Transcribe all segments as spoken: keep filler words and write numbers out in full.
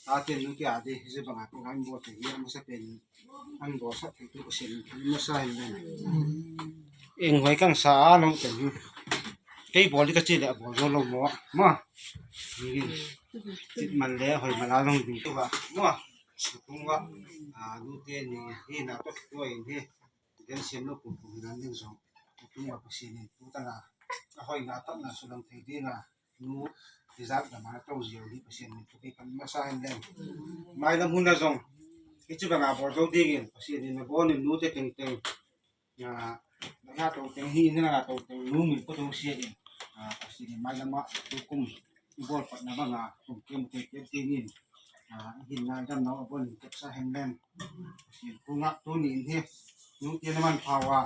tate nute a ding hi zia bangah program bawl thei hi a masa pen an bawlsak thei tu Pasian in masa hen len. Eng huai kang sa a nong ten hi. Kei bawl ding ka ci leh a bawl zo lo maw. Maw. Hi hi. Cit man le hoi man a long ding tu ba. Maw. Tung ba. A nute ni hi na to tu in hi. Gen siam lo kum kum hi nan ding zong. Tung ba Pasian in tu ta na. A hoi na tap na su long thei ding a. Nu, i zak dam a na to ziau hi Pasian min thupi pan masa hen len. Mailam hun a zong hi ci banga bawl zo dingin Pasian in na bawl in nute tengteng. Na na to teng hi na na to teng nu min ko to sia in. Pasian in mailam a tu kum i bawl patna banga kum kiam te kiam dingin. Hin na dam na a bawl in kepsa hen len. Pasian kungah tuni in hi nute na manpha uh a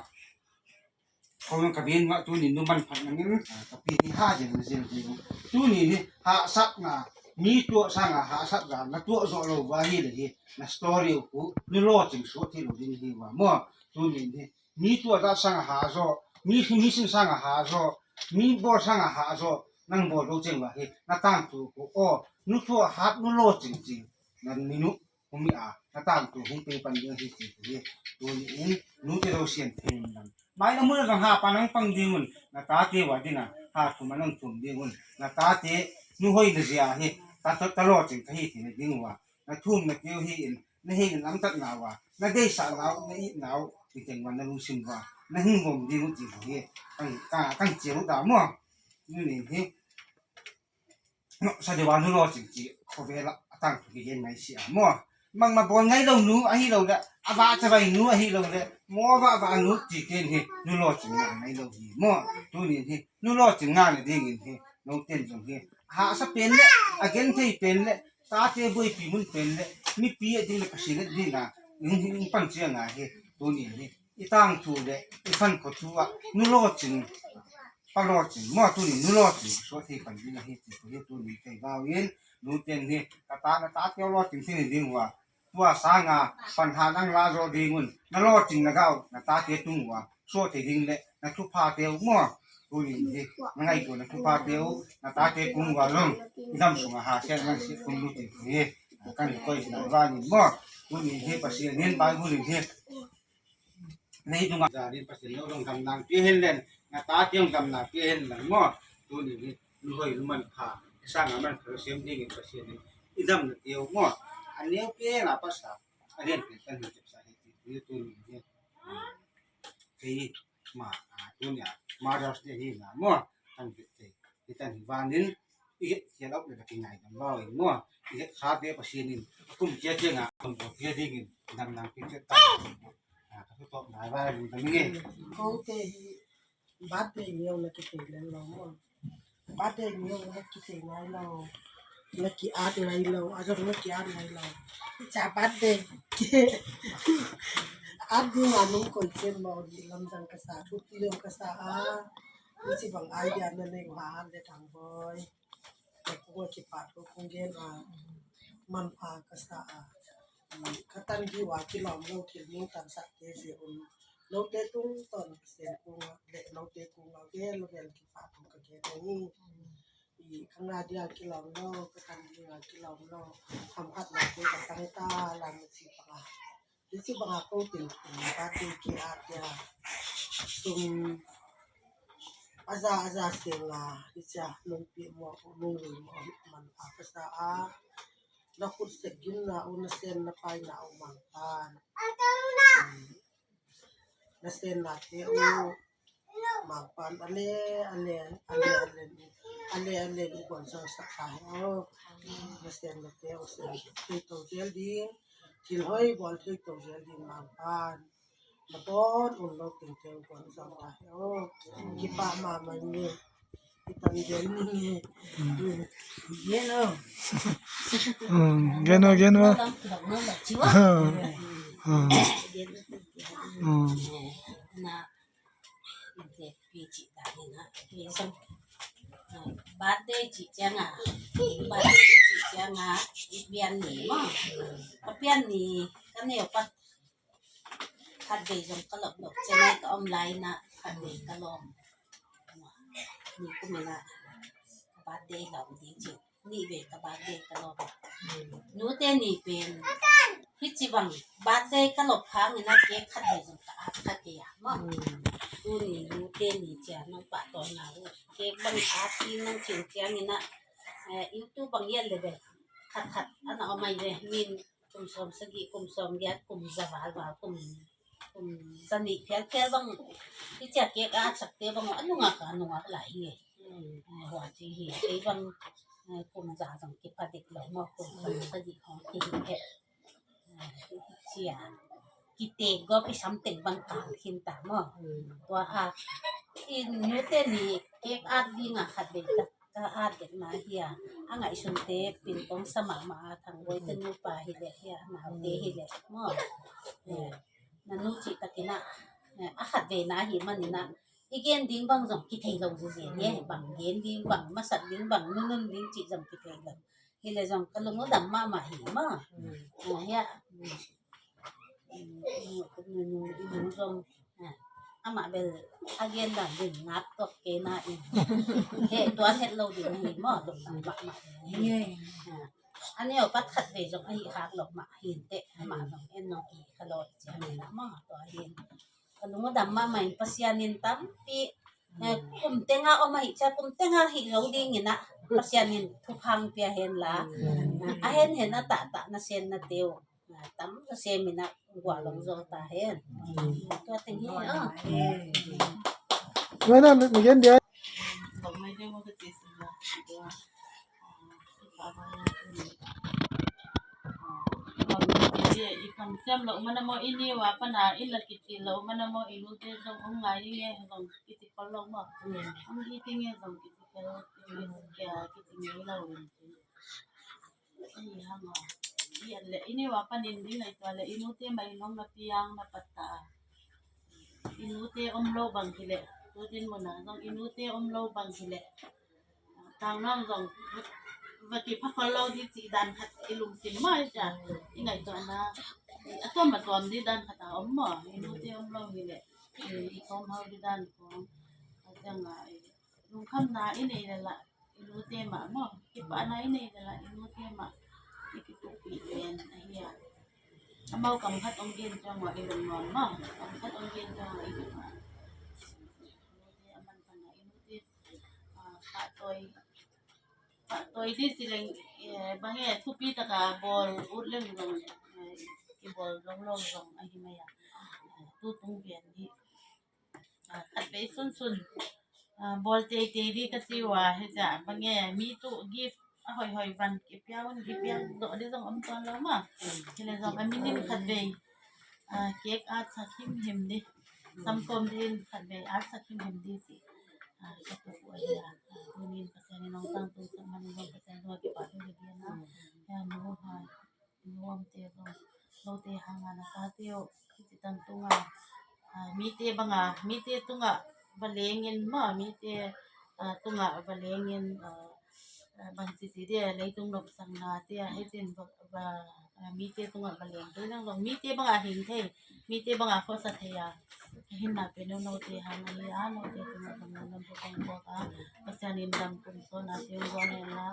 Kong ka bin ngah tuni nu manphat nangin ka pi ni ha jeng na jeng jeng. Tuni ni hahsatna mi tuah sanga hahsatna na tuah zawh lo uh ahi le hi na story uh ku nu lawcing suah thei lo ding hi uh a maw. Tuni ni mi tuah dah sanga ha zawh, mi mi sin sanga ha zawh, mi bawl sanga ha zawh, nang bawl lo ceng uh ahi na tangtu ku aw nu tuah hat nu lawcing cing na minu hong mi a na tangtu hong pei pan ding ahi ci hi. Tuni in nute lo sian thei in lam mai na mun a zong ha pan hong pang ding un na tate uh a ding a ha thum a nong thum ding un na tate nu hoi na zia hi ta ta lawcing ka hi thei na ding uh a na thum na keu hi in na hei na lamtatna uh a na deisahna uh na itna uh hi teng uh a na lungsim uh a na hing vom ding uh ci hi. Kang kang ciang uh ta maw. Tuni in hi sa deuh a nu lawcing ci khuavela a tangthu kigen ngai si a maw. Mangma bawl ngai lo nu ahi lo le a vah cavai nu ahi lo le maw vah vah nu ci ten hi nu lawcing nga ngai lo hi maw. Tunin hi nu lawcing nga na dingin hi noten zong hi a hahsa pen le a genthei pen le tate buaipi mun pen le mipi a ding le Pasian a ding a ing pan cianga hi tunin hi i tangthu le i khankho thu ah nu lawcing pa lawcing maw tuni nu lawcing suah thei pan ding ahi ci hi. Tuni kei vau in nuten hi ka ta na tate uh lawcing thei ni ding uh a tua sanga pan ha nang la zawh ding un na lawcing na gah uh na tate tung uh a suah thei ding le na thuphate uh maw. Tuni hi na ngaihtuah na thuphate uh na tate kung uh a zong i dam sungah ha sian nang si tung lu ci hi. Kan koih na vanin maw tuni hi Pasian in Bible in hi Nei tungah zarin Pasian lo dong gamnang pia hen len na ta tiang gamnang pia hen len maw. Tuni hi lu hoi lu man pha i sang a man pha lo siam ding in Pasian in i dam na tiau maw. A neu pia na pasa a lian pia kan hi kepsa hi ti tuni hi kei ma tuni a Mother's Day hi na maw. Kan hi tei hi tan hi vanin i het hial op le ki ngai dam lo in maw. I het kha te Pasian in kum kia kia nga kum kia ding in dam nang pia ta. Ka thu tawp nai vai mun ta mi nge. Kote hi birthday ngiau na kitei lel lo maw. Birthday ngiau na kitei ngai lo. Na ki at ngai lo a zong na ki at ngai lo. Ca birthday at ding a nung koi chen maw di lam dang ka sa thu ti lem ka sa a. Ni si bang idea na nei ha at le thang boy. Ka kung a kipahthu kong gen a manpha ka sa a ka tan ding a kilawm lo thil nungtansakte zia un note tungtawn Pasian kungah le note kungah vel vel kipahthu ka gen a hi. I ka nga ding a kilawm lo ka tan ding a kilawm lo hamkhatnate ka tang ta lam na ci panga Hi ci banga ko tin birthday ki a tia sum a za a za seng a hi cia nungpi muak nunglui muak hi man a ka sa a na khut sek gimna u na sen na paina u mang tan na sen na te u mang pan ale ale ale ale ale ale u guan sang sak ta he o na sen na te u sen thei to zel ding thil hoi bawl thei to zel ding mang pan na bawn un lo teng teng guan sang ta he o kipah mahmah ni. Kipan gel ni nge. Gel o. Gel o gel o. Lam kidok no la ciwa. Na pi ci ta ni na pi sang birthday ci cianga birthday ci cianga i pian ni ma ka pian ni ka neu pat khat vei zong ka lop lop cianga ka om lai na khat vei ka lom ni kumina birthday lom ding ci. Nih ve ka birthday ka lawp. Nute ni pen hici bang birthday ka lawp hangin a cake khat ve zong ka at kha kei a maw. Tuni nute ni cia nong pahtawina uh cake bang at hi nong cin ciangin a, eh, YouTube bang ian le ve khat khat a na om ai ve min kum sawm sagih, kum sawm giat, kum za val val, kum, kum za nih phial phial bang. Hici a cake a atsakte bang a nungak a nungak lai hi. Eh, hua ci hi. Kei bang, eh, kum za zong kipha dik lo maw, kum sawm sagih hong kihi he. Eh, cia. Kite gawp i samteng bang kal khin ta maw. Tua a, i nute ni cake at ding a khat ve ta. Ka at dek na hi a, a ngaihsunte pin kong sa mahmah a, Thangbawi te nupa hi leh hi a, naute hi leh maw. Eh, na nu cih takin a, eh, a khat ve na hi manin a, i gen ding bang zong kithei lo zizi ni, bang gen ding, bang masak ding, bang nunun ding cih zong kithei lo. Hi leh zong ka lung uh dam mahmah hi maw. Ah, hi a. Nunu zong, ah, amah bel a gen dan din ngap tuak kei na in. He, tuan het lo ding hi maw, lungdam mahmah ding hi. Ah, a neu pat khat vei zong ahi hak lo mah hi inteh, amah zong en nong ki kha lo ciang in a maw, tua hi in. Ka lung uh dam mahmah in Pasian in tampi, eh, kum tenga om ahi cia, kum tenga hi lo ding in a Pasian in thupha pia hen la. A hen hen a tahtah na sen na teu. Tam ka sem in a guah long zol ta hen. Tua teng hi a. Tua na mi gen dia. I kam siam lo mana mo i niwa pana i la kiti lo mana mo i nute zong ong ngai ni nge zong kiti kol lo mo. Ong i ti nge zong kiti kol, kiti nge lo. Ahi hang a, i an le i niwa panin ding ai tua le i nute mai nong na piang na patta a. I nute om lo bang hi le, tu din muna zong i nute om lo bang hi le, tang nang zong va kiphakol lo di cih dan khat i lungsim mai cia. I ngaihtuahna a tuam a tuam di dan khat a om maw. I nute om lo hi le, i kawm hau di dan kong a ciang a, lungkhamna i nei le lah i nute mah maw, kipahna i nei le lah i nute mah i kituhpih pen ahi a. Amau kam khat ong gen ciang mah i lungnuam maw, kam khat ong gen ciang mah i lungnuam. I nute a man pana i nute, ah, pahtawi, pahtawi di ci leng, eh, bang e thupi taka bawl ut leng zong, eh, kibawl zong lo zong ahi mai a. Eh, tu tung pian di. Ah, khat vei sunsun, ah, bawl teitei di ka ci uh a, hi cia bang e mi tu gift a hoihhoih van kipia un, kipia dawh di zong om tuan lo maw. Hi le zong a minin khat vei, ah, cake at sak himhim di, samkawm di in khat vei at sak himhim di ci. Ah, ka tuk uh ahi a, ah, tunin Pasian in hong tangtung sak manin zong Pasian zong a kipahthu hi di a na. Ya, nu hai. Nuamte zong, note hanga na tate uh, hiti tan tunga, ah, mite banga, mite tunga va lengin maw, mite, ah, tunga va lengin, ah, ah, bang cici dia, leitung nopsakna tia, hitin va, va, ah, mite tunga va leng thei zong zong, mite banga hing thei, mite banga khosa thei a, hinna pen uh note hanga hi a, note tunga va leng lam pu kong kok a, Pasian in dam kum sona tiang guan hen la,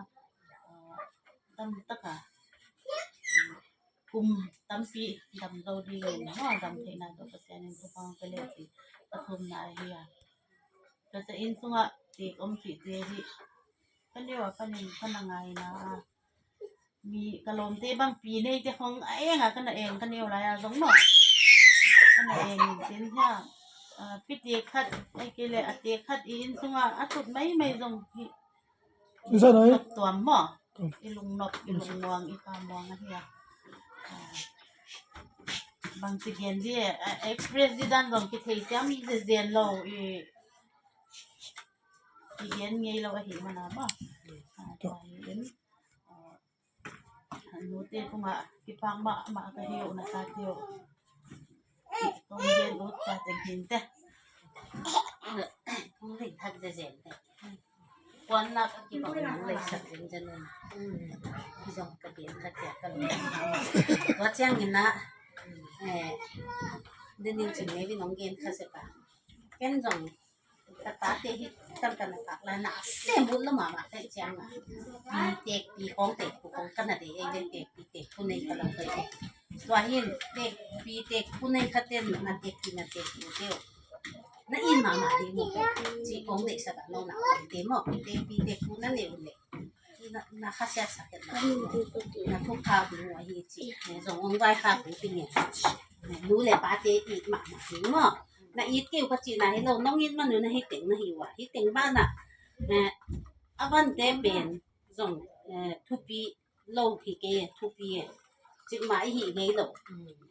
ah, tam taka kum tampi dam zo ding in maw, dam theihna tawh Pasian in thupha pia leh ci. Pathumna ahi a, ka ca inn sungah teek om cihte hi ka neu a panin ka na ngaina a, mi ka lawmte bang pi neite khong a eng a ka na eng, ka neu lai a zong maw, ka na eng in cin hia, ah, pi teek khat ai kei leh a teek khat i inn sungah a tut maimai zong hi. Tuam maw? I lungnop, i lungmuang, i pamuang ahi a. Bang ci gen di, eh, express di dan zong kithei siam zenzen lo, i, i gen ngei lo ahi mana maw. Ah, tua hi in, ah, nute tungah kipak mahmah ka hi uh na tate uh. Kong gen ut ka teng hin te. Kong ring thak zenzen te. Kuannak a kibang nang leisak ding zan un. Kizong ka pian ka tiak ka lung. Tua ciangin ah, eh, dinin cin ngei ding nong gen kha sek a. Ken zong Ka tate hi, kan ka na kak lai na sem bul lo mama kai ciang a. Pi tekpi kong tekpu kong ka na de ei de tekpi tekpu nei ka lo kai de. Tua hin tekpi tekpu nei ka ten na tekpi na tekpu teu. Na in mama ding mu ci kong de sa ka no na te mo tekpi tekpu na ne u le. Na, na khasia sa ken na. Na thu kha bu a hi ci. Zong ong vai kha bu pi ne. Nu le pa te i mama ding mo. Na it keu ka cihna hi lo, nong it man un a hi teng na hi uh a, hi teng banah, eh, a vante pen zong, eh, thupi lo hi kei, thupi e. Cih mah i hih ngei lo.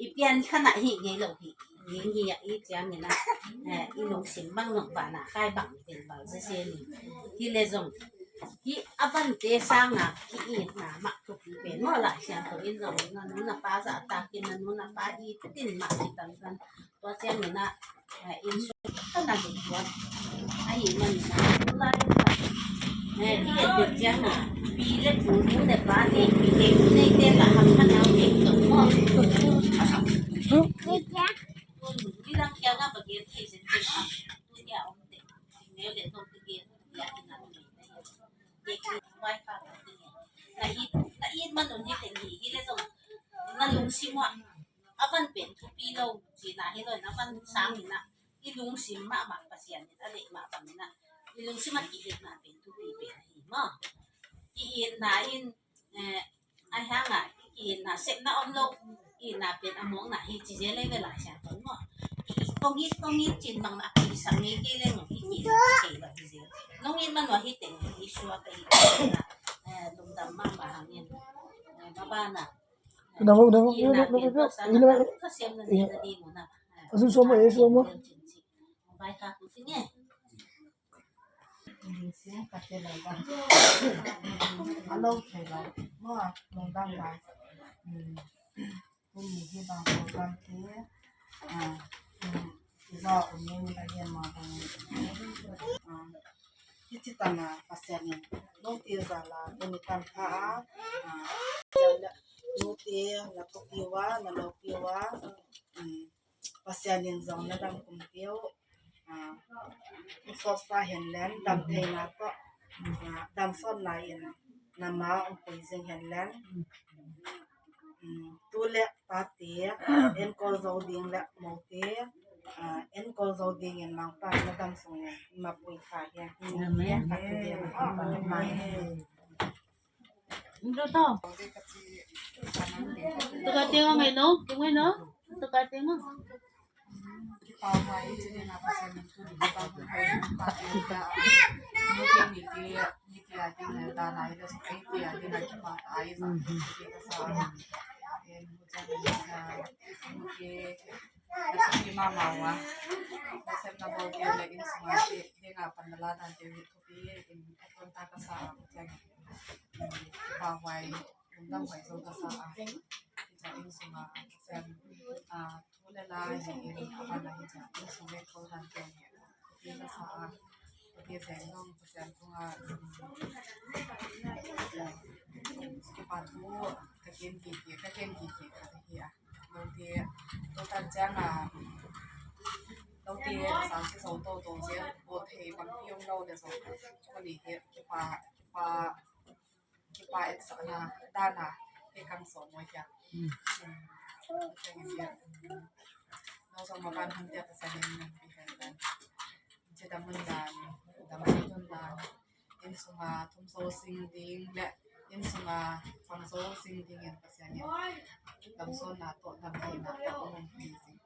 I pian khanah hih ngei lo hi. Ding hi a i ciangin a, eh, i lungsim bang zong vanah khai bang pen bal zezen hi. Hi le zong, hi a vante sanga ki itna mah thupi pen maw Lai Siangtho in zong na nu na pa zahtakin na nu na pa i tin mah hi tangtan. Tua ciangin ah, eh, inn sung ka na ding tuan. Ahi manin ah, tulai in ah, eh, i et ding ciang ah, pi le pu, nu le pa te, pi te, pu nei te, la ham kha nau te, tong maw. Pi dang kiang ah, ba gen thei zen zen ah, tu nia om te, neu le nong te gen, ya kin ah, te kin wai kha te. Na it, na it man un hi te ni, hi le zong, na lungsim ah, a van pen thupi lo cihna hi lo in a van sangin ah i lungsim mahmah Pasian in a deih mah bangin ah i lungsim ah ki-itna pen thupi pen ahi maw. Ki-itna in, eh, a hang ah ki-itna sepna om lo, itna pen a mawkna hi ci zel ei ve Lai Siangtho in maw. Kong it kong it cin bangmah a kisak ngei kei leng i ki-itna kei lo hi zel. Nong it man uh a hi teng i suak ahi, eh, lungdam mahmah hangin, eh, mabanah Davo, davo. Ina pen to sana ka sem na ni na di mo na. Asu somo e somo. Alo thei lai. Mo a lungdam lai. Kum ni hi bang program te. Ah, kum za kum ni na gen ma bang. Ah, Hih ci tana Pasian in note zala tuni tangtha a, ah, note na thupiu a, na lopiu a, um, Pasian in zong na dam kum piu, ah, sawtsa hen len, dam theina tawh, ah, dam sawtna in na ma ong pui zing hen len. Um, tu le tate enkol zo ding le mote, ah, enkol zo dingin Mangpa na dam sungin mapui ta hi. Amen. Ndo to. Tuka tenga ngai no, tenga no. Tuka tenga. Thu le la hi in a pan a hi ciang in sung le ko dan te hi. Pi ka sa a. Pi zeng dong Pasian kong a. Kipa thu ka ken ki ki ka ken ki ki ka hi a. Lo te to tan ciang a. Lo te sa ki so to to ciang ko thei bang ki ong lo le so. Ko ni he kipa kipa kipa et sa na dana he kang so mo ya. No so ma ban han te ka sa ni na pi han dan. Ci dam mun dan, dam mun dan. In sunga thum so sing ding le in sunga pang so sing ding in ka sa ni. Dam so na to dam ni na to dam ni sing.